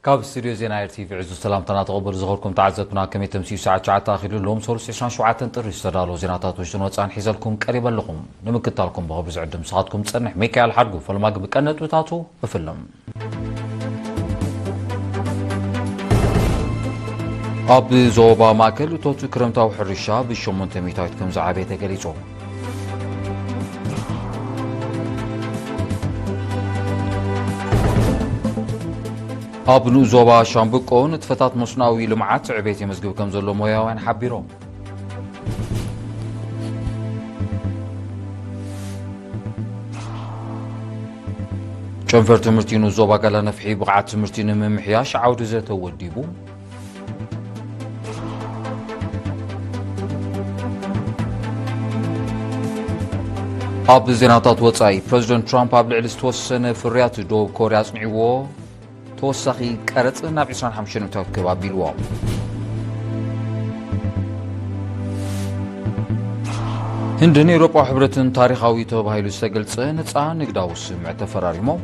ካብ ስቱድዮ ዜና ኤር ቲ ቪ ዕዙዝ ሰላምታና ተቐበሉ። ዝኸርኩም ተዓዘብትና፣ ከመይ ተምስዩ? ሰዓት ትሽዓተ ኣኺሉ። ሎም ሰሉስ ዕስራን ሸውዓተን ጥሪ ዝተዳለወ ዜናታት ውሽጥን ወጻእን ሒዘልኩም ቀሪበ ኣለኹም። ንምክታልኩም ብኽብሪ ዝዕድም፣ ንስኻትኩም ዝጸንሕ ሚካኤል ሓድጉ። ፈለማ ግን ብቀንዲ ነጥብታቱ እፍልም። ኣብ ዞባ ማእከል እቶት ክረምታዊ ሕርሻ ብሸሞንተ ሚእታዊት ከም ዝዓበየ ተገሊጹ። ኣብ ንኡስ ዞባ ሻምብቆ ንጥፈታት መስኖኣዊ ልምዓት ዕቤት የመዝግብ ከም ዘሎ ሞያውያን ሓቢሮም። ጨንፈር ትምህርቲ ንኡስ ዞባ ጋላ ነፍሒ ብቕዓት ትምህርቲ ንምምሕያሽ ዓውዲ ዘተ ወዲቡ። ኣብ ዜናታት ወጻኢ፣ ፕረዚደንት ትራምፕ ኣብ ልዕሊ ዝተወሰነ ፍርያት ደቡብ ኮርያ ኣጽኒዕዎ ተወሳኺ ቀረጽ ናብ ዕስራን ሓሙሽተን ነጥቢ ክብ ኣቢልዎ። ህንድን ኤውሮጳዊ ሕብረትን ታሪኻዊ ተባሂሉ ዝተገልጸ ነጻ ንግዳዊ ስምምዕ ተፈራሪሞም።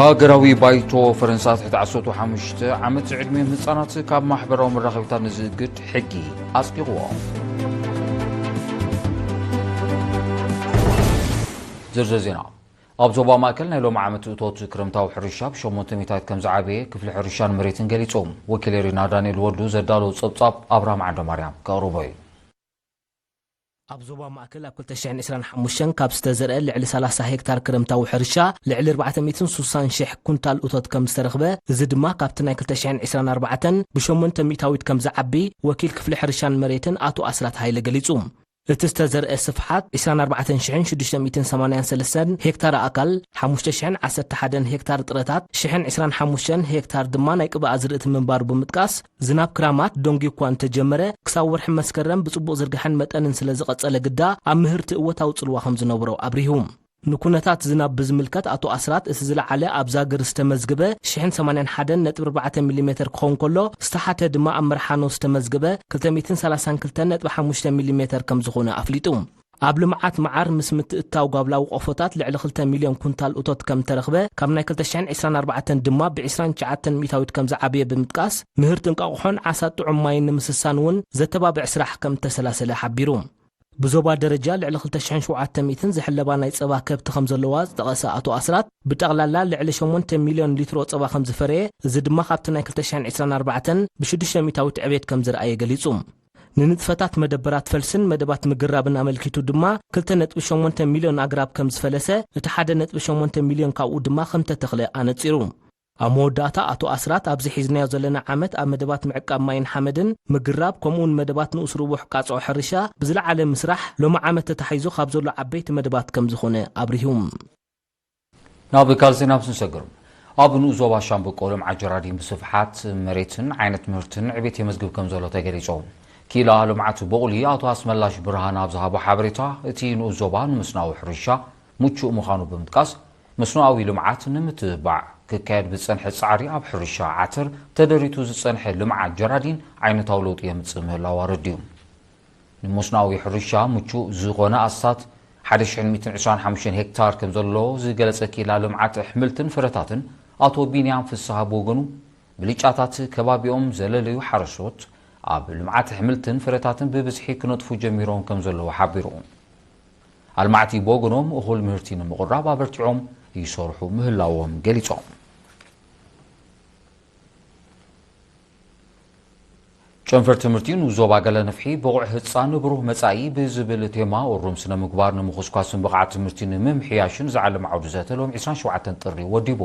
ሃገራዊ ባይቶ ፈረንሳ ትሕቲ ዓሰርተ ሓሙሽተ ዓመት ዕድሜ ህጻናት ካብ ማሕበራዊ መራኸቢታት ንዝእግድ ሕጊ ኣጽዲቕዎ። ዝርዝር ዜና። ኣብ ዞባ ማእከል ናይ ሎሚ ዓመት እቶት ክረምታዊ ሕርሻ ብሸሞንተ ሚእታዊት ከም ዝዓበየ ክፍሊ ሕርሻን መሬትን ገሊጹ። ወኪል ኤሪና ዳንኤል ወልዱ ዘዳለዎ ጸብጻብ ኣብርሃም ዓንደማርያም ከቕርቦ እዩ። ኣብ ዞባ ማእከል ኣብ ክልተ ሽሕን ዕስራን ሓሙሽተን ካብ ዝተዘርአ ልዕሊ ሰላሳ ሄክታር ክረምታዊ ሕርሻ ልዕሊ ኣርባዕተ ሚእትን ስሳን ሽሕ ኩንታል እቶት ከም ዝተረኽበ፣ እዚ ድማ ካብቲ ናይ ክልተ ሽሕን ዕስራን ኣርባዕተን ብሸሞንተ ሚእታዊት ከም ዝዓቢ ወኪል ክፍሊ ሕርሻን መሬትን ኣቶ ኣስራት ሃይለ ገሊጹ። እቲ ዝተዘርአ ስፍሓት ዕስራን ኣርባዕተን ሽሕን ሽዱሽተ ሚእትን ሰማንያን ሰለስተን ሄክታር ኣእካል፣ ሓሙሽተ ሽሕን ዓሰርተ ሓደን ሄክታር ጥረታት፣ ሽሕን ዕስራን ሓሙሽተን ሄክታር ድማ ናይ ቅብኣ ዝርእቲ ምንባሩ ብምጥቃስ፣ ዝናብ ክራማት ደንጉዩ እኳ እንተጀመረ፣ ክሳብ ወርሒ መስከረም ብጽቡቕ ዝርግሐን መጠንን ስለ ዝቐጸለ ግዳ፣ ኣብ ምህርቲ እወታዊ ጽልዋ ከም ዝነብሮ ኣብሪሁ። ንኩነታት ዝናብ ብዝምልከት ኣቶ ኣስራት፣ እቲ ዝለዓለ ኣብ ዛግር ዝተመዝግበ ሽሕን ሰማንያን ሓደን ነጥቢ ኣርባዕተ ሚሊሜተር ክኸውን ከሎ፣ ዝተሓተ ድማ ኣብ መርሓኖ ዝተመዝግበ ክልተ ሚእትን ሰላሳን ክልተን ነጥቢ ሓሙሽተ ሚሊሜተር ከም ዝኾነ ኣፍሊጡ። ኣብ ልምዓት መዓር ምስ ምትእትታው ጋብላዊ ቆፎታት ልዕሊ ክልተ ሚልዮን ኩንታል እቶት ከም ተረኽበ፣ ካብ ናይ ክልተ ሽሕን ዕስራን ኣርባዕተን ድማ ብዕስራን ትሽዓተን ሚእታዊት ከም ዝዓበየ ብምጥቃስ፣ ምህርቲ እንቋቑሖን ዓሳ ጥዑም ማይን ንምስሳን እውን ዘተባብዕ ስራሕ ከም እተሰላሰለ ሓቢሩ። ብዞባ ደረጃ ልዕሊ ክልተ ሽሕን ሸውዓተ ሚእትን ዝሕለባ ናይ ጸባ ከብቲ ከም ዘለዋ ዝጠቐሰ ኣቶ ኣስራት፣ ብጠቕላላ ልዕሊ ሸሞንተ ሚልዮን ሊትሮ ጸባ ከም ዝፈረየ፣ እዚ ድማ ካብቲ ናይ ክልተ ሽሕን ዕስራን ኣርባዕተን ብሽዱሽተ ሚእታዊት ዕቤት ከም ዝረኣየ ገሊጹ። ንንጥፈታት መደበራት ፈልስን መደባት ምግራብን ኣመልኪቱ ድማ፣ ክልተ ነጥቢ ሸሞንተ ሚልዮን ኣግራብ ከም ዝፈለሰ፣ እቲ ሓደ ነጥቢ ሸሞንተ ሚልዮን ካብኡ ድማ ከም ተተኽለ ኣነጺሩ። ኣብ መወዳእታ ኣቶ ኣስራት፣ ኣብዚ ሒዝናዮ ዘለና ዓመት ኣብ መደባት ምዕቃብ ማይን ሓመድን፣ ምግራብ፣ ከምኡውን መደባት ንኡስ ርቡሕ ቃጽዖ ሕርሻ ብዝለዓለ ምስራሕ፣ ሎሚ ዓመት ተታሒዙ ካብ ዘሎ ዓበይቲ መደባት ከም ዝኾነ ኣብሪሁ። ናብ ካልእ ዜና ምስ ንሰግር፣ ኣብ ንኡስ ዞባ ሻምብቆ ልምዓት ጀራዲን ብስፍሓት መሬትን ዓይነት ምህርትን ዕቤት የመዝግብ ከም ዘሎ ተገሊጹ። ክኢላ ልምዓት ቦቑሊ ኣቶ ኣስመላሽ ብርሃን ኣብ ዝሃቦ ሓበሬታ፣ እቲ ንኡስ ዞባ ንመስኖኣዊ ሕርሻ ምቹእ ምዃኑ ብምጥቃስ፣ መስኖኣዊ ልምዓት ንምትብባዕ ክካየድ ብዝጸንሐ ጻዕሪ ኣብ ሕርሻ ዓተር ተደሪቱ ዝጸንሐ ልምዓት ጀራዲን ዓይነታዊ ለውጢ የምጽእ ምህላው ኣረዲኡ። ንመስኖኣዊ ሕርሻ ምቹእ ዝኾነ ኣስታት ሓደ ሽሕን ሚእትን ዕስራን ሓሙሽተን ሄክታር ከም ዘሎ ዝገለጸ ክኢላ ልምዓት ኣሕምልትን ፍረታትን ኣቶ ቢንያም ፍስሃ ብወገኑ፣ ብልጫታት ከባቢኦም ዘለለዩ ሓረስቶት ኣብ ልምዓት ኣሕምልትን ፍረታትን ብብዝሒ ክነጥፉ ጀሚሮም ከም ዘለዉ ሓቢሩ። ኣልማዕቲ ብወገኖም እኹል ምህርቲ ንምቕራብ ኣበርቲዖም ይሰርሑ ምህላዎም ገሊጾም። ጨንፈር ትምህርቲ ንኡስ ዞባ ገለ ነፍሒ ብቑዕ ህጻን ብሩህ መጻኢ ብዝብል ቴማ እሩም ስነ ምግባር ንምኹስኳስን ብቕዓት ትምህርቲ ንምምሕያሽን ዝዓለመ ዓውዲ ዘተ ሎም ዕስራን ሸውዓተን ጥሪ ወዲቡ።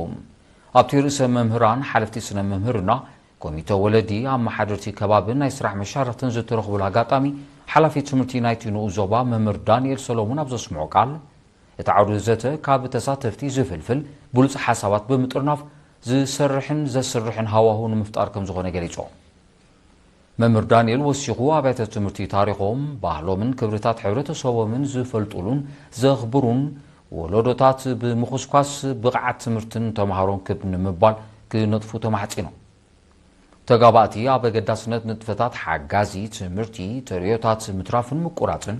ኣብቲ ርእሰ መምህራን፣ ሓለፍቲ ስነ መምህርና፣ ኮሚተ ወለዲ፣ ኣመሓደርቲ ከባብን ናይ ስራሕ መሻርኽትን ዝተረኽቡሉ ኣጋጣሚ፣ ሓላፊ ትምህርቲ ናይቲ ንኡስ ዞባ መምህር ዳንኤል ሰሎሙን ኣብ ዘስምዖ ቃል፣ እቲ ዓውዲ ዘተ ካብ ተሳተፍቲ ዝፍልፍል ብሉጽ ሓሳባት ብምጥርናፍ ዝሰርሕን ዘስርሕን ሃዋሁ ንምፍጣር ከም ዝኾነ ገሊጾም። መምህር ዳንኤል ወሲኹ ኣብያተ ትምህርቲ ታሪኾም፣ ባህሎምን ክብርታት ሕብረተሰቦምን ዝፈልጡሉን ዘኽብሩን ወለዶታት ብምኹስኳስ ብቕዓት ትምህርትን ተምሃሮን ክብ ንምባል ክነጥፉ ተማሕጺኖም። ተጋባእቲ ኣብ ኣገዳስነት ንጥፈታት ሓጋዚ ትምህርቲ ተርእዮታት ምትራፍን ምቁራጽን፣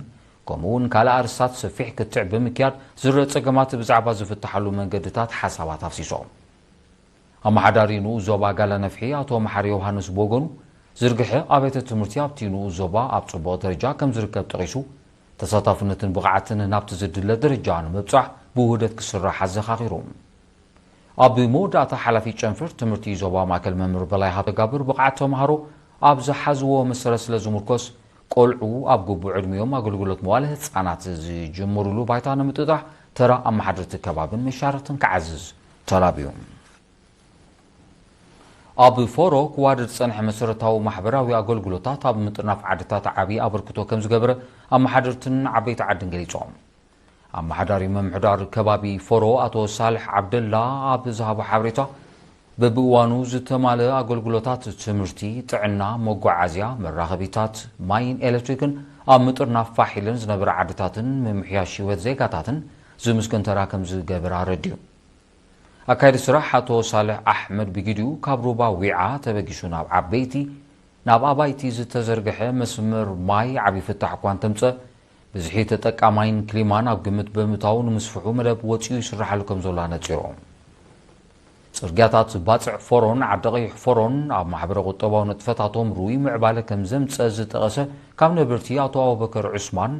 ከምኡ እውን ካልእ ኣርስታት ሰፊሕ ክትዕ ብምክያድ ዝረአ ጸገማት ብዛዕባ ዝፍትሓሉ መንገድታት ሓሳባት ኣፍሲሶም። ኣመሓዳሪ ንኡስ ዞባ ጋላ ነፍሒ ኣቶ መሓሪ ዮሃንስ ብወገኑ፣ ዝርግሐ ኣብያተ ትምህርቲ ኣብቲ ንኡስ ዞባ ኣብ ጽቡቕ ደረጃ ከም ዝርከብ ጠቒሱ፣ ተሳታፍነትን ብቕዓትን ናብቲ ዝድለ ደረጃ ንምብጻሕ ብውህደት ክስራሕ ኣዘኻኺሩ። ኣብ መወዳእታ ሓላፊ ጨንፈር ትምህርቲ ዞባ ማእከል መምህር በላይ ሃብተጋብር፣ ብቕዓት ተምሃሮ ኣብ ዝሓዝዎ መሰረት ስለ ዝምርኮስ፣ ቆልዑ ኣብ ግቡእ ዕድሚኦም ኣገልግሎት መዋለ ህጻናት ዝጅምሩሉ ባይታ ንምጥጣሕ ተራ ኣመሓደርቲ ከባብን መሻርክትን ክዓዝዝ ተላብዩ። ኣብ ፎሮ ክዋደድ ዝጸንሐ መሰረታዊ ማሕበራዊ ኣገልግሎታት ኣብ ምጥርናፍ ዓድታት ዓቢ ኣበርክቶ ከም ዝገበረ ኣመሓደርትን ዓበይቲ ዓድን ገሊጾም። ኣመሓዳሪ ምምሕዳር ከባቢ ፎሮ ኣቶ ሳልሕ ዓብደላ ኣብ ዝሃቦ ሓበሬታ፣ በብእዋኑ ዝተማልአ ኣገልግሎታት ትምህርቲ፣ ጥዕና፣ መጓዓዝያ፣ መራኸቢታት፣ ማይን ኤሌክትሪክን ኣብ ምጥርናፍ ፋሕ ኢለን ዝነበራ ዓድታትን ምምሕያሽ ህይወት ዜጋታትን ዝምስገን ተራ ከም ዝገበረ ኣረዲኡ። ኣካየዲ ስራሕ ኣቶ ሳልሕ ኣሕመድ ብግዲኡ፣ ካብ ሩባ ዊዓ ተበጊሱ ናብ ዓበይቲ ናብ ኣባይቲ ዝተዘርግሐ መስመር ማይ ዓቢ ፍታሕ እኳ እንተምጸ፣ ብዝሒ ተጠቃማይን ክሊማን ኣብ ግምት ብምእታው ንምስፍሑ መደብ ወጺኡ ይስራሓሉ ከም ዘሎ ኣነጺሩ። ጽርግያታት ባጽዕ ፎሮን ዓዲ ቀይሕ ፎሮን ኣብ ማሕበረ ቁጠባዊ ንጥፈታቶም ርኡይ ምዕባለ ከም ዘምጸ ዝጠቐሰ ካብ ነበርቲ ኣቶ ኣቡበከር ዑስማን፣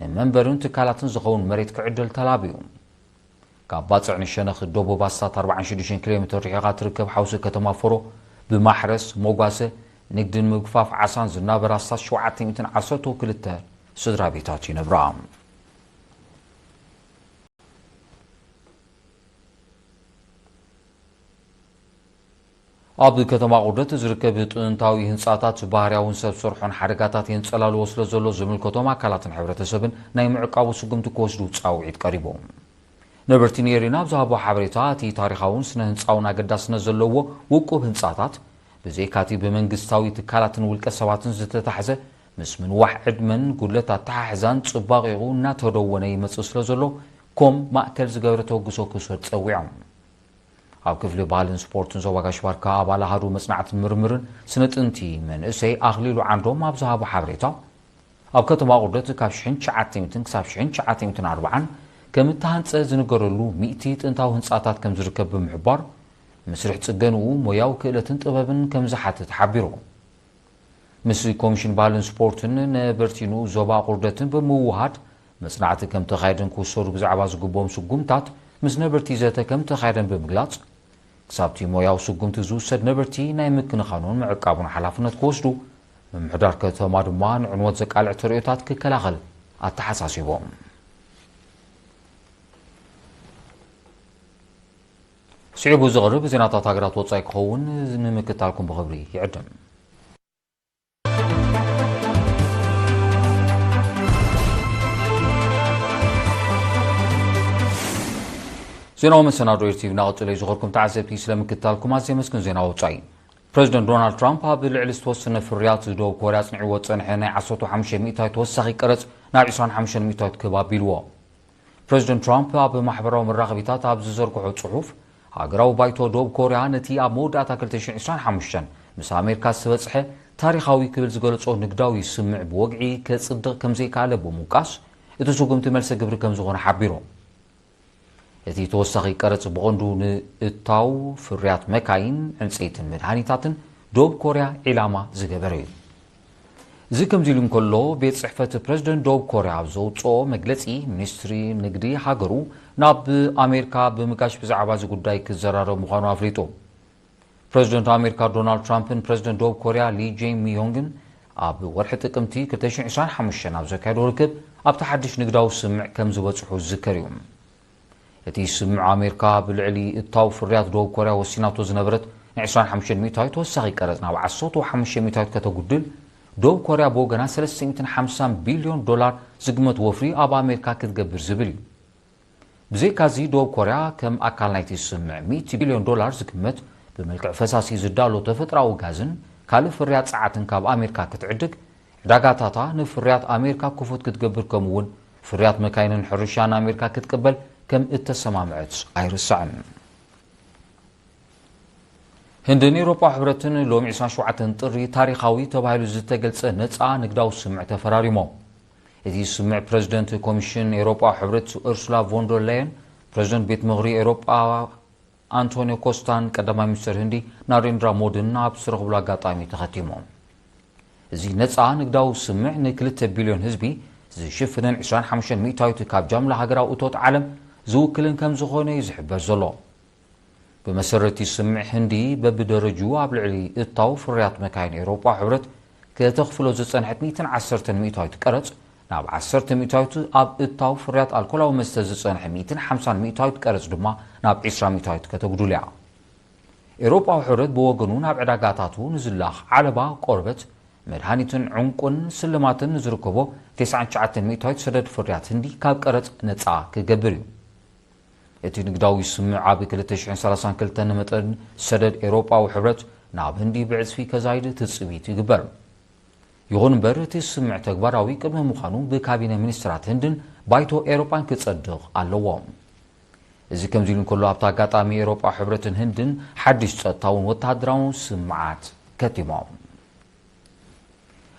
ንመንበርን ትካላትን ዝኸውን መሬት ክዕደል ተላብዩ። ካብ ባጽዕ ንሸነኽ ደቡብ ኣስታት ኣርባዓን ሽዱሽተን ኪሎ ሜትር ርሒቓ ትርከብ ሓውሲ ከተማ ፎሮ ብማሕረስ፣ ሞጓሰ፣ ንግድን ምግፋፍ ዓሳን ዝናበራ ኣስታት ሸውዓተ ሚእትን ዓሰርተው ክልተ ስድራ ቤታት ይነብራ። ኣብ ከተማ ቁርደት ዝርከብ ጥንታዊ ህንጻታት ባህርያውን ሰብ ሰርሖን ሓደጋታት የንጸላልዎ ስለ ዘሎ ዝምልከቶም ኣካላትን ሕብረተሰብን ናይ ምዕቃቡ ስጉምቲ ክወስዱ ጻውዒት ቀሪቡ። ነበርቲ ኔሪና ኣብ ዝሃቦ ሓበሬታ፣ እቲ ታሪኻውን ስነ ህንጻውን ኣገዳስነት ዘለዎ ውቁብ ህንጻታት፣ ብዘይካቲ ብመንግስታዊ ትካላትን ውልቀ ሰባትን ዝተታሕዘ፣ ምስ ምንዋሕ ዕድመን ጉድለት ኣተሓሕዛን ጽባቐኡ እናተደወነ ይመጽእ ስለ ዘሎ፣ ኮም ማእከል ዝገበረ ተበግሶ ክውሰድ ጸዊዖም። ኣብ ክፍሊ ባህልን ስፖርትን ዞባ ጋሽ ባርካ ኣባል ኣሃዱ መጽናዕትን ምርምርን ስነ ጥንቲ መንእሰይ ኣኽሊሉ ዓንዶም ኣብ ዝሃቦ ሓበሬታ፣ ኣብ ከተማ ቁርደት ካብ ሽሕን ትሽዓተ ሚእትን ክሳብ ሽሕን ትሽዓተ ሚእትን ኣርባዓን ከም እተሃንጸ ዝንገረሉ ሚእቲ ጥንታዊ ህንጻታት ከም ዝርከብ ብምሕባር፣ መስርሕ ጽገንኡ ሞያዊ ክእለትን ጥበብን ከም ዝሓትት ሓቢሩ። ምስ ኮሚሽን ባህልን ስፖርትን ነበርቲ ንኡስ ዞባ ቁርደትን ብምውሃድ መጽናዕቲ ከም ተኻየደን ክውሰዱ ብዛዕባ ዝግብኦም ስጉምታት ምስ ነበርቲ ዘተ ከም ተኻየደን ብምግላጽ፣ ክሳብቲ ሞያዊ ስጉምቲ ዝውሰድ ነበርቲ ናይ ምክንኻኑን ምዕቃቡን ሓላፍነት ክወስዱ፣ ምምሕዳር ከተማ ድማ ንዕንወት ዘቃልዕ ተርእዮታት ክከላኸል ኣተሓሳሲቦም። ስዒቡ ዝቐርብ ዜናታት ሃገራት ወጻኢ ክኸውን ንምክታልኩም ብኽብሪ ይዕድም። ዜናዊ መሰናዶ ኤርቲቪ እናቐጸለ እዩ። ዝኸርኩም ተዓዘብቲ ስለምክታልኩም ኣዝየ መስግን። ዜና ወጻኢ። ፕረዚደንት ዶናልድ ትራምፕ ኣብ ልዕሊ ዝተወሰነ ፍርያት ደቡብ ኮርያ ኣጽኒዕዎ ዝጸንሐ ናይ ዓሰርተ ሓሙሽተ ሚእታዊት ተወሳኺ ቀረጽ ናብ ዕስራን ሓሙሽተን ሚእታዊት ክብ ኣቢልዎ። ፕረዚደንት ትራምፕ ኣብ ማሕበራዊ መራኸቢታት ኣብ ዝዘርግሖ ጽሑፍ፣ ሃገራዊ ባይቶ ደቡብ ኮርያ ነቲ ኣብ መወዳእታ ክልተ ሽሕን ዕስራን ሓሙሽተን ምስ ኣሜሪካ ዝተበጽሐ ታሪኻዊ ክብል ዝገለጾ ንግዳዊ ስምምዕ ብወግዒ ከጽድቕ ከም ዘይከኣለ ብምውቃስ፣ እቲ ስጉምቲ መልሰ ግብሪ ከም ዝኾነ ሓቢሩ። እቲ ተወሳኺ ቀረጽ ብቐንዱ ንእታው ፍርያት መካይን፣ ዕንጸይትን መድሃኒታትን ደቡብ ኮርያ ዒላማ ዝገበረ እዩ። እዚ ከምዚ ኢሉ እንከሎ፣ ቤት ጽሕፈት ፕረዚደንት ደቡብ ኮርያ ኣብ ዘውጽኦ መግለጺ፣ ሚኒስትሪ ንግዲ ሃገሩ ናብ ኣሜሪካ ብምጋሽ ብዛዕባ እዚ ጉዳይ ክዘራረብ ምዃኑ ኣፍሊጡ። ፕረዚደንት ኣሜሪካ ዶናልድ ትራምፕን ፕረዚደንት ደቡብ ኮርያ ሊ ጄ ሚዮንግን ኣብ ወርሒ ጥቅምቲ ክልተ ሽሕን ዕስራን ሓሙሽተን ኣብ ዘካየዶ ርክብ ኣብቲ ሓድሽ ንግዳዊ ስምምዕ ከም ዝበጽሑ ዝዝከር እዩ። እቲ ስምምዕ ኣሜሪካ ብልዕሊ እታው ፍርያት ደቡብ ኮርያ ወሲናቶ ዝነበረት ናይ ዕስራን ሓሙሽተን ሚእታዊት ተወሳኺ ቀረጽ ናብ ዓሰርተ ሓሙሽተ ሚእታዊት ከተጉድል፣ ደቡብ ኮርያ ብወገና ሰለስተ ሚእትን ሓምሳን ቢልዮን ዶላር ዝግመት ወፍሪ ኣብ ኣሜሪካ ክትገብር ዝብል እዩ። ብዘይካዚ፣ ደቡብ ኮርያ ከም ኣካል ናይቲ ስምምዕ ሚእቲ ቢልዮን ዶላር ዝግመት ብመልክዕ ፈሳሲ ዝዳሎ ተፈጥሮኣዊ ጋዝን ካልእ ፍርያት ጸዓትን ካብ ኣሜሪካ ክትዕድግ፣ ዕዳጋታታ ንፍርያት ኣሜሪካ ክፉት ክትገብር፣ ከምኡ'ውን ፍርያት መካይንን ሕርሻን ኣሜሪካ ክትቅበል ከም እተሰማምዐት ኣይርሳዕን። ህንድን ኤውሮጳ ሕብረትን ሎሚ ዕስራን ሸውዓተን ጥሪ ታሪኻዊ ተባሂሉ ዝተገልጸ ነጻ ንግዳዊ ስምምዕ ተፈራሪሞም። እቲ ስምምዕ ፕረዚደንት ኮሚሽን ኤውሮጳዊ ሕብረት ኡርሱላ ቮንደር ላየን፣ ፕረዚደንት ቤት ምኽሪ ኤውሮጳ ኣንቶኒዮ ኮስታን ቀዳማይ ሚኒስተር ህንዲ ናሬንድራ ሞድን ኣብ ዝተረኽብሉ ኣጋጣሚ ተኸቲሙ። እዚ ነጻ ንግዳዊ ስምምዕ ንክልተ ቢልዮን ህዝቢ ዝሽፍንን ዕስራን ሓሙሽተን ሚእታዊት ካብ ጃምላ ሃገራዊ እቶት ዓለም ዝውክልን ከም ዝኾነ እዩ ዝሕበር ዘሎ። ብመሰረት እቲ ስምምዕ ህንዲ በብደረጅኡ ኣብ ልዕሊ እታው ፍርያት መካይን ኤውሮጳ ሕብረት ከተኽፍሎ ዝጸንሐት ሚእትን ዓሰርተን ሚእታዊት ቀረጽ ናብ ዓሰርተ ሚእታዊት፣ ኣብ እታው ፍርያት ኣልኮላዊ መስተ ዝጸንሐ ሚእትን ሓምሳን ሚእታዊት ቀረጽ ድማ ናብ ዕስራ ሚእታዊት ከተጉድል እያ። ኤውሮጳዊ ሕብረት ብወገኑ ናብ ዕዳጋታቱ ንዝላኽ ዓለባ ቆርበት፣ መድሃኒትን ዕንቁን ስልማትን ንዝርከቦ ተስዓን ትሽዓተን ሚእታዊት ሰደድ ፍርያት ህንዲ ካብ ቀረጽ ነጻ ክገብር እዩ። እቲ ንግዳዊ ስምምዕ ኣብ ክልተ ሽሕን ሰላሳን ክልተን መጠን ሰደድ ኤውሮጳዊ ሕብረት ናብ ህንዲ ብዕጽፊ ከዛይድ ትጽቢት ይግበር። ይኹን እምበር እቲ ስምምዕ ተግባራዊ ቅድሚ ምዃኑ ብካቢነ ሚኒስትራት ህንድን ባይቶ ኤውሮጳን ክጸድቕ ኣለዎ። እዚ ከምዚ ኢሉ እንከሎ ኣብቲ ኣጋጣሚ ኤውሮጳ ሕብረትን ህንድን ሓድሽ ጸጥታውን ወተሃደራውን ስምምዓት ከቲሞም።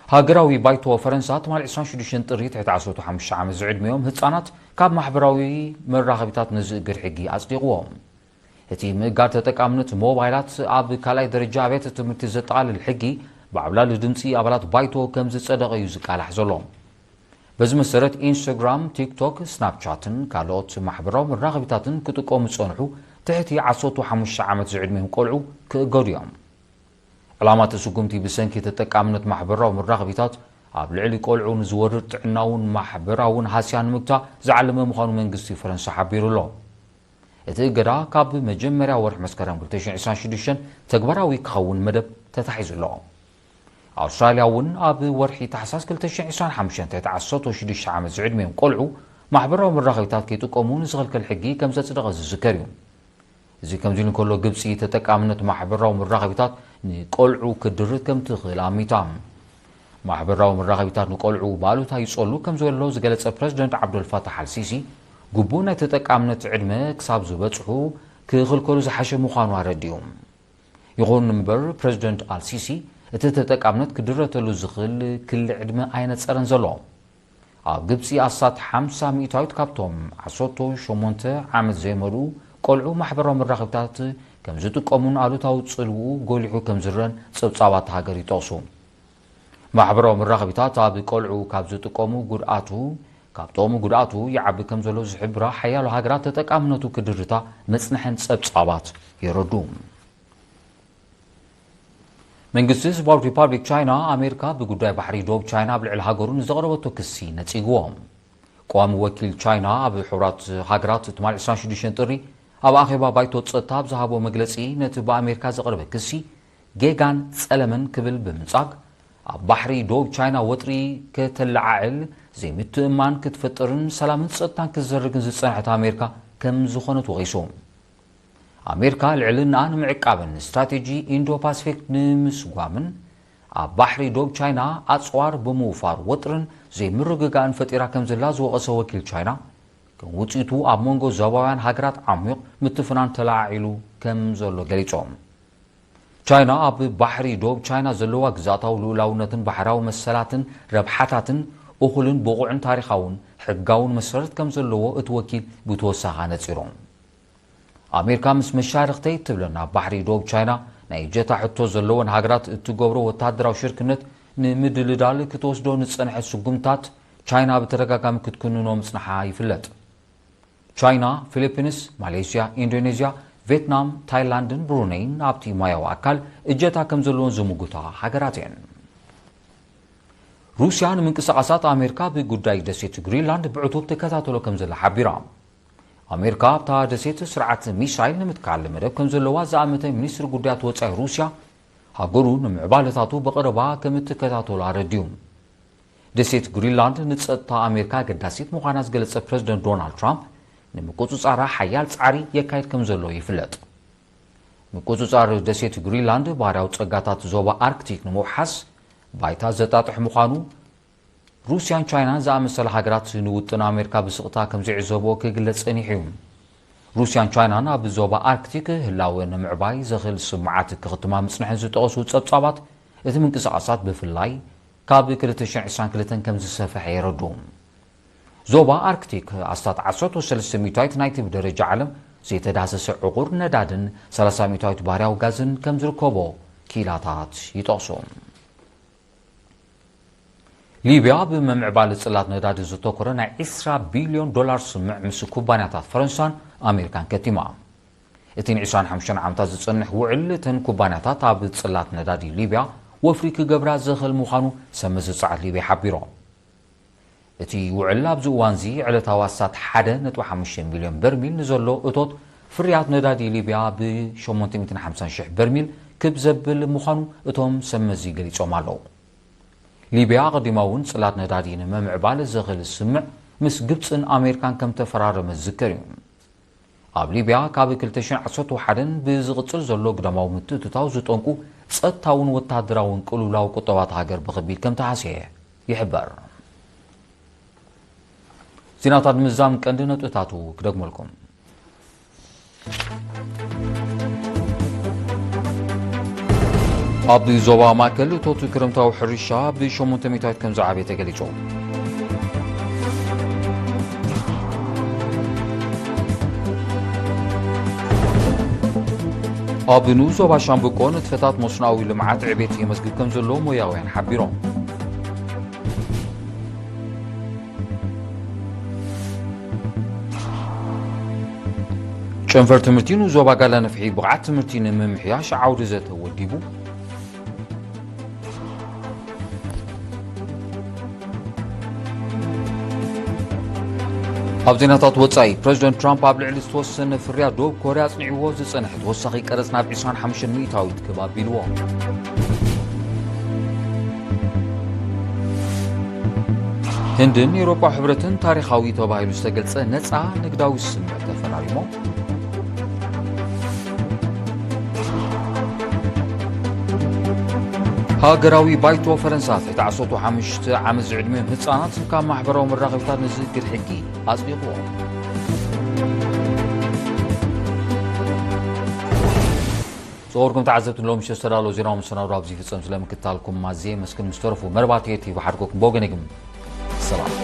ሃገራዊ ባይቶ ፈረንሳ ትማሊ ዕስራን ሽዱሽተን ጥሪ ትሕቲ ዓሰርተ ሓሙሽተ ዓመት ዝዕድሚኦም ህጻናት ካብ ማሕበራዊ መራኸቢታት ንዝእግድ ሕጊ ኣጽዲቕዎ። እቲ ምእጋድ ተጠቃምነት ሞባይላት ኣብ ካልኣይ ደረጃ ኣብያተ ትምህርቲ ዘጠቓልል ሕጊ ብዓብላሊ ድምጺ ኣባላት ባይቶ ከም ዝጸደቐ እዩ ዝቃላሕ ዘሎ። በዚ መሰረት ኢንስታግራም፣ ቲክቶክ፣ ስናፕቻትን ካልኦት ማሕበራዊ መራኸቢታትን ክጥቀሙ ዝጸንሑ ትሕቲ ዓሰርተ ሓሙሽተ ዓመት ዝዕድሚኦም ቆልዑ ክእገዱ እዮም። ዕላማ እቲ ስጉምቲ ብሰንኪ ተጠቃምነት ማሕበራዊ መራኸቢታት ኣብ ልዕሊ ቆልዑ ንዝወርድ ጥዕናውን ማሕበራውን ሃስያ ንምግታእ ዝዓለመ ምዃኑ መንግስቲ ፈረንሳ ሓቢሩ ኣሎ። እቲ እገዳ ካብ መጀመርያ ወርሒ መስከረም ክልተ ሽሕን ዕስራን ሽዱሽተን ተግባራዊ ክኸውን መደብ ተታሒዙ ኣሎ። ኣውስትራልያ እውን ኣብ ወርሒ ታሕሳስ ክልተ ሽሕን ዕስራን ሓሙሽተን ትሕቲ ዓሰርተ ሽዱሽተ ዓመት ዝዕድሚኦም ቆልዑ ማሕበራዊ መራኸቢታት ከይጥቀሙ ንዝኽልክል ሕጊ ከም ዘጽደቐ ዝዝከር እዩ። እዚ ከምዚ ኢሉ እንከሎ፣ ግብጺ ተጠቃምነት ማሕበራዊ መራኸቢታት ንቆልዑ ክድርት ከም ትኽእል ኣሚታ። ማሕበራዊ መራኸቢታት ንቆልዑ ብኣሉታ ይጸሉ ከም ዘሎ ዝገለጸ ፕረዚደንት ዓብደልፋታሕ ኣልሲሲ፣ ግቡእ ናይ ተጠቃምነት ዕድመ ክሳብ ዝበጽሑ ክኽልከሉ ዝሓሸ ምዃኑ ኣረዲኡ። ይኹን እምበር፣ ፕረዚደንት ኣልሲሲ እቲ ተጠቃምነት ክድረተሉ ዝኽእል ክሊ ዕድመ ኣየነጸረን ዘሎ። ኣብ ግብጺ ኣስታት ሓምሳ ሚእታዊት ካብቶም ዓሰርተ ሸሞንተ ዓመት ዘይመልኡ ቆልዑ ማሕበራዊ መራኸብታት ከም ዝጥቀሙን ኣሉታዊ ጽልውኡ ጎሊሑ ከም ዝረን ጸብጻባት ሃገር ይጠቕሱ። ማሕበራዊ መራኸቢታት ኣብ ቆልዑ ካብ ዝጥቀሙ ጉድኣቱ፣ ካብ ጥቕሙ ጉድኣቱ ይዓቢ ከም ዘሎ ዝሕብራ ሓያሎ ሃገራት ተጠቃምነቱ ክድርታ መጽንሐን ጸብጻባት የረዱ። መንግስቲ ህዝባዊ ሪፓብሊክ ቻይና ኣሜሪካ ብጉዳይ ባሕሪ ዶብ ቻይና ኣብ ልዕሊ ሃገሩ ንዘቕረበቶ ክሲ ነጺግዎ። ቀዋሚ ወኪል ቻይና ኣብ ሕቡራት ሃገራት ትማሊ ዕስራን ሽዱሽተን ጥሪ ኣብ ኣኼባ ባይቶ ጸጥታ ኣብ ዝሃቦ መግለጺ፣ ነቲ ብኣሜሪካ ዝቐረበ ክሲ ጌጋን ጸለመን ክብል ብምንጻግ፣ ኣብ ባሕሪ ዶብ ቻይና ወጥሪ ከተለዓዕል፣ ዘይምትእምማን ክትፈጥርን ሰላምን ጸጥታን ክትዘርግን ዝጸንሐት ኣሜሪካ ከም ዝኾነት ወቒሱ። ኣሜሪካ ልዕልናኣ ንምዕቃብን ስትራቴጂ ኢንዶ ፓሲፊክ ንምስጓምን ኣብ ባሕሪ ዶብ ቻይና ኣጽዋር ብምውፋር ወጥርን ዘይምርግጋእን ፈጢራ ከም ዘላ ዝወቐሰ ወኪል ቻይና፣ ከም ውጽኢቱ ኣብ መንጎ ዞባውያን ሃገራት ዓሚቕ ምትፍናን ተለዓዒሉ ከም ዘሎ ገሊጾም። ቻይና ኣብ ባሕሪ ዶብ ቻይና ዘለዋ ግዝኣታዊ ልኡላውነትን ባሕራዊ መሰላትን ረብሓታትን እኹልን ብቑዕን ታሪኻውን ሕጋውን መሰረት ከም ዘለዎ እቲ ወኪል ብተወሳኺ ኣነጺሮም። ኣሜሪካ ምስ መሻርኽተይ ትብለን ኣብ ባሕሪ ዶብ ቻይና ናይ እጀታ ሕቶ ዘለወን ሃገራት እትገብሮ ወተሃደራዊ ሽርክነት ንምድልዳል ክትወስዶ ንጸንሐት ስጉምታት ቻይና ብተደጋጋሚ ክትኩንኖ ምጽንሓ ይፍለጥ። ቻይና፣ ፊሊፒንስ፣ ማሌዥያ፣ ኢንዶኔዥያ፣ ቬትናም፣ ታይላንድን ብሩነይን ኣብቲ ማያዊ ኣካል እጀታ ከም ዘለወን ዝምጉታ ሃገራት እየን። ሩስያ ንምንቅስቓሳት ኣሜሪካ ብጉዳይ ደሴት ግሪንላንድ ብዕቱብ ትከታተሎ ከም ዘላ ሓቢራ። ኣሜሪካ ኣብታ ደሴት ስርዓት ሚሳይል ንምትካል መደብ ከም ዘለዋ ዝኣመተ ሚኒስትሪ ጉዳያት ወጻኢ ሩስያ፣ ሃገሩ ንምዕባለታቱ ብቐረባ ከም እትከታተሎ ኣረዲኡ። ደሴት ግሪንላንድ ንጸጥታ ኣሜሪካ ኣገዳሲት ምዃና ዝገለጸ ፕረዚደንት ዶናልድ ትራምፕ፣ ንምቁጽጻራ ሓያል ጻዕሪ የካይድ ከም ዘሎ ይፍለጥ። ምቁጽጻር ደሴት ግሪንላንድ ባህርያዊ ጸጋታት ዞባ ኣርክቲክ ንምውሓስ ባይታ ዘጣጥሕ ምዃኑ፣ ሩስያን ቻይናን ዝኣመሰላ ሃገራት ንውጥን ኣሜሪካ ብስቕታ ከም ዝዕዘብኦ ክግለጽ ጸኒሑ እዩ። ሩስያን ቻይናን ኣብ ዞባ ኣርክቲክ ህላወ ንምዕባይ ዘኽእል ስምዓት ክኽትማ ምጽንሐን ዝጠቐሱ ጸብጻባት፣ እቲ ምንቅስቓሳት ብፍላይ ካብ ክልተ ሽሕን ዕስራን ክልተን ከም ዝሰፍሐ የረዱ። ዞባ ኣርክቲክ ኣስታት ዓሰርተ ሰለስተ ሚእታዊት ናይቲ ብደረጃ ዓለም ዘይተዳህሰሰ ዕቑር ነዳድን ሰላሳ ሚእታዊት ባህርያዊ ጋዝን ከም ዝርከቦ ክኢላታት ይጠቕሱ። ሊብያ ብምምዕባል ጽላት ነዳዲ ዘተኮረ ናይ ዕስራ ቢልዮን ዶላር ስምምዕ ምስ ኩባንያታት ፈረንሳን ኣሜሪካን ከቲማ። እቲ ንዕስራን ሓሙሽተን ዓመታት ዝጸንሕ ውዕል እተን ኩባንያታት ኣብ ጽላት ነዳዲ ሊብያ ወፍሪ ክገብራ ዝኽእል ምዃኑ ሰብ መዚ ጸዓት ሊብያ ሓቢሮም። እቲ ውዕል ኣብዚ እዋንዚ ዕለታዊ ኣስታት ሓደ ነጥቢ ሓሙሽተ ሚልዮን በርሚል ንዘሎ እቶት ፍርያት ነዳዲ ሊብያ ብ ሸሞንተ ሚእትን ሓምሳን ሽሕ በርሚል ክብ ዘብል ምዃኑ እቶም ሰብ መዚ ገሊጾም ኣለዉ። ሊብያ ኣቐዲማ እውን ጽላት ነዳዲ ንምምዕባል ዘኽእል ስምምዕ ምስ ግብጽን ኣሜሪካን ከም ተፈራረመት ዝዝከር እዩ። ኣብ ሊብያ ካብ ክልተ ሽሕን ዓሰርተ ሓደን ብዝቕጽል ዘሎ ግዳማዊ ምትእትታው ዝጠንቁ ጸጥታውን ወተሃደራውን ቅልውላው ቁጠባ እታ ሃገር ብኸቢድ ከም ተሃስየ ይሕበር። ዜናታት ምዛም ቀንዲ ነጥብታቱ ክደግመልኩም። ኣብ ዞባ ማእከል እቶት ክረምታዊ ሕርሻ ብሸሞንተ ሚእታዊት ከም ዝዓበየ ተገሊጹ። ኣብ ንኡስ ዞባ ሻምብቆ ንጥፈታት መስኖኣዊ ልምዓት ዕቤት የመዝግብ ከም ዘሎ ሞያውያን ሓቢሮም። ጨንፈር ትምህርቲ ንኡስ ዞባ ጋላ ነፍሒ ብቕዓት ትምህርቲ ንምምሕያሽ ዓውዲ ዘተ ወዲቡ። ኣብ ዜናታት ወጻኢ፣ ፕረዚደንት ትራምፕ ኣብ ልዕሊ ዝተወሰነ ፍርያት ደቡብ ኮርያ ኣጽኒዕዎ ዝጸንሐ ተወሳኺ ቀረጽ ናብ ዕስራን ሓሙሽተን ሚእታዊት ክብ ኣቢልዎ። ህንድን ኤውሮጳ ሕብረትን ታሪኻዊ ተባሂሉ ዝተገልጸ ነጻ ንግዳዊ ስምምዕ ተፈራሪሞም። ሃገራዊ ባይቶ ፈረንሳ ትሕቲ ዓሰርተ ሓሙሽተ ዓመት ዝዕድሚኦም ህጻናት ካብ ማሕበራዊ መራኸቢታት ንዝእግድ ሕጊ ኣጽዲቕዎ። ዝኸበርኩም ተዓዘብቲ፣ ሎሚ ምሸት ዝተዳለወ ዜናዊ መሰናዶ ኣብዚ ይፍጸም። ስለ ምክትታልኩም ኣዝየ የመስግን። ምስ ተረፉ መርባትየ ቲቪ ሓድጎኩም ብወገነይ ግን ሰላም።